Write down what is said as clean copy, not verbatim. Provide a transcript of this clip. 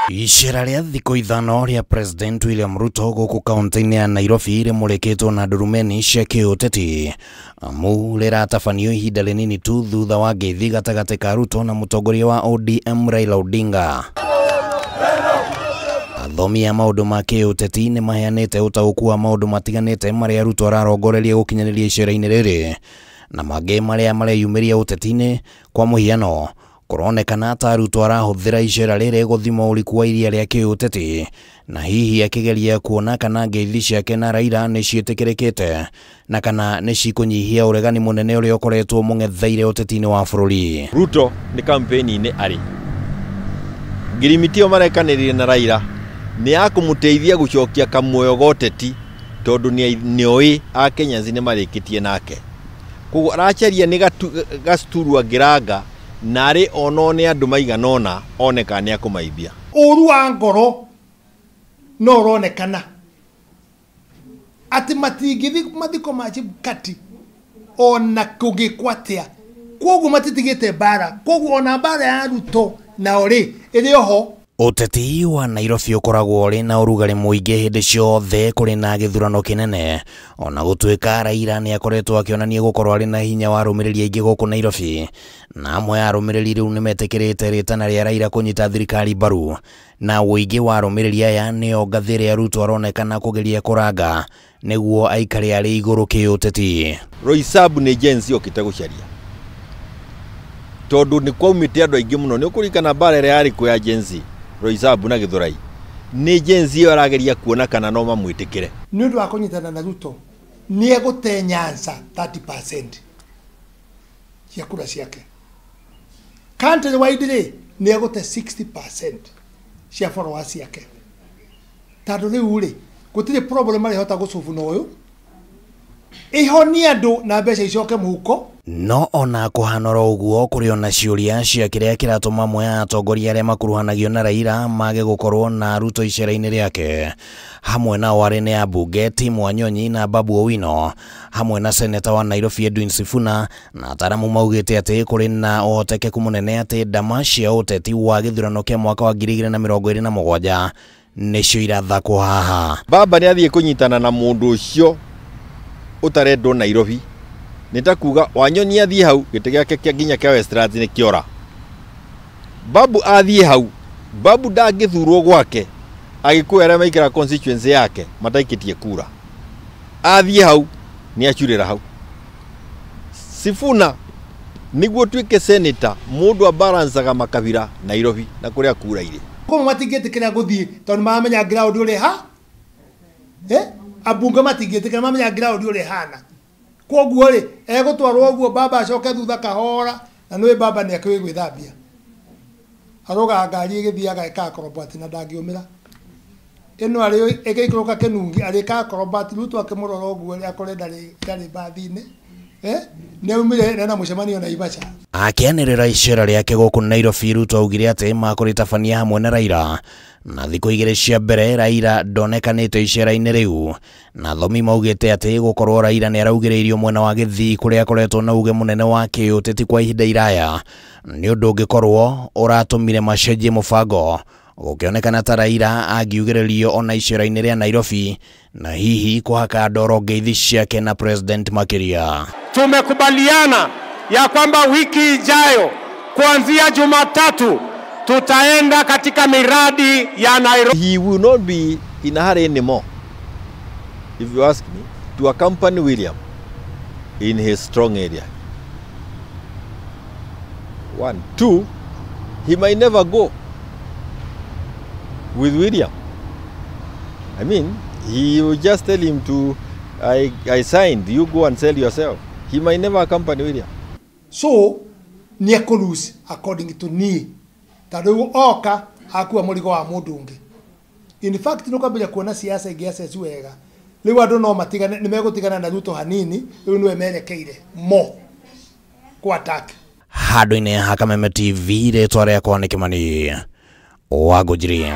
Icera rĩa thikũ 5 rĩa President William Ruto gũkũ kaunti-inĩ ya Nairobi rĩmũrĩkĩtwo na ndurumeni cia kĩũteti amu rĩratabanio ihinda rĩnini tu thutha wa ngeithi gatagatĩ ka Ruto na mũtongoria wa ODM Raila Odinga. Athomi a maũndũ ma kĩũteti nĩ maheanĩte ũtaũku wa maũndũ matiganĩte marĩa Ruto ararongoreria gũkinyanĩria icera-inĩ rĩrĩ na mangĩ marĩa mareyumĩria ũteti-inĩ. Kwa mũhiano, kũronekana ta Ruto arahũthĩra icera rĩrĩ gũthima ũriku wa iria rĩa kĩũteti na hihi akĩgeria kuona kana ngeithi ciake na Raila nĩ ciĩtĩkĩrĩkĩte na kana nĩ cikũnyihia ũregani mũnene ũrĩa ũkoretwo mũng'etheire ũteti-inĩ wa bũrũri. Ruto nĩ campaign-inĩ arĩ ngirimiti ĩyo marekanĩrire na Raila nĩ ya kũmũteithia gũcokia kamuoyo ga ũteti tondũ nĩoĩ Akenyans nĩ marĩkĩtie nake, koguo aracaria nĩ gacuturu angĩranga na arĩ ono nĩ andũ maigana ũna one kana nĩ akũmaibia. Ũru wa ngoro no ũronekana atĩ matingĩthiĩ mathiko ma Chebukati ona kũngĩkwo atĩa, koguo matitigĩte mbara, koguo ona mbara ya Ruto nao rĩ ĩrĩ oho. Ũteti wa Nairobi ũkoragwo ũrĩ na ũrugarĩ mũingĩ hĩndĩ ciothe kũrĩ na gĩthurano kĩnene, ona gũtuĩka Raila nĩ akoretwo akĩonania gũkorwo arĩ na hinya wa arũmĩrĩri aingĩ gũkũ Nairobi, na amwe a arũmĩrĩri rĩu nĩmetĩkĩrĩte rĩtana rĩa Raila kũnyita thirikari mbaru, na ũingĩ wa arũmĩrĩri aya nĩo ngathĩ ĩrĩa Ruto aronekana kũgeria kũranga nĩguo aikare arĩ igũrũ kĩũteti. Roysambu nĩ Gen Z okĩte gũcaria tondũ nĩ kwaumĩte andũ aingĩ mũno. Nĩ ũkũririkana mbara ĩrĩa yarĩ kuo ya Gen Z, Roysambu na Githurai, nĩ Gen Z ĩyo arageria kuona kana no mamwĩtĩkĩre. Nĩ ũndũ wa kũnyitana na Ruto nĩ egũte Nyanza 30% cia kura ciake, country wide rĩ nĩ egũte 60% cia followers ciake, tondũ rĩu rĩ gũtirĩ problem arĩhota gũcubu na ũyũ ihonie andũ na mbeca icoke mũhuko. No ona kũhana oro ũguo, kũrĩ ona ciũria cia kĩrĩa kĩratũma amwe a atongoria arĩa makuruhanagio na Raila mage gũkorwo na Ruto icera-inĩ rĩake, hamwe nao arĩ nĩ ambunge Tim Wanyonyi na Babu Owino, hamwe na seneta wa Nairobi Edwin Sifuna, na ataaramu maugĩte atĩ kũrĩ na ũhotekeku mũnene atĩ ndama cia ũteti wa gĩthurano kĩa mwaka wa 2027 nĩcio irathakwo haha. Baba nĩ athiĩ kũnyitana na mũndũ ũcio ũtarendwo Nairobi, nĩ ta kuga Wanyonyi athiĩ hau gĩtĩ gĩake kĩa nginya kĩa Westlands nĩ kĩora. Babu athiĩ hau, Babu ndangĩthurwo gwake Agĩkũyũ arĩa maikara constituency yake mataikĩtie kura, athiĩ hau nĩ acurĩra hau. Sifuna nĩguo tuĩke senator mũndũ abalancaga makabira Nairobi na kũrĩa kura irĩ. Koguo matingĩtĩkĩra gũthiĩ tondũ maramenya ground ũrĩa ha ambunge matingĩtĩkĩra, mamenya ground ũrĩa ĩhana. Koguo rĩ egũtwarwo ũguo baba acoke thutha kahora, na nĩũĩ baba nĩ akĩũĩ gwĩthambia, arũgaga ngari ĩgĩthiaga ĩkaga korobati na ndangĩũmĩra ĩno arĩ ĩgĩikũrũka kĩnungi arĩkaga korobati. Ruto akĩmũrora ũguo rĩ akore ndarĩ mbathi-inĩ, nĩ aumire na mũcemanio Naivasha. Akĩanĩrĩra icera rĩake gũkũ Nairobi, Ruto augire atĩ makũrĩtabania hamwe na Raila, na thikũ 2 cia mbere Raila ndonekanĩte icera-inĩ rĩu, na athomi maugĩte atĩ gũkorwo Raila nĩ araugĩrĩirio mwena wa Gĩthii kũrĩa akoretwo na uge mũnene wa kĩũteti kwa ihinda iraya nĩ ũndũ ũngĩkorwo ũratũmire macenjie mũbango, gũkĩonekana ta Raila angiugĩrĩrio ona icera-inĩ rĩa Nairobi na hihi kũhaka ndoro ngeithi ciake na President makĩria. Tumekubaliana ya kwamba wiki ijayo kuanzia Jumatatu tutaenda katika miradi ya Nairobi. He will not be in a hurry anymore, if you ask me, to accompany William in his strong area. 1, 2, he might never go with William. I mean, he will just tell him to, I signed, you go and sell yourself. He might never accompany William. So, nĩ ekũ according to niĩ, tondũ rĩu oka akua mũrigo wa mũndũ ũngĩ. In fact, nĩ ũkwambĩrĩria kuona siasa ĩngĩ wega. Rĩu andũ no matigane, nĩ megũtigana na Ruto hanini, rĩu nĩwe merekeire mo kũ attack. Handũ-inĩ ha Kameme TV, rĩtwa rĩakwa nĩ Kĩmani wa Ngũnjiri.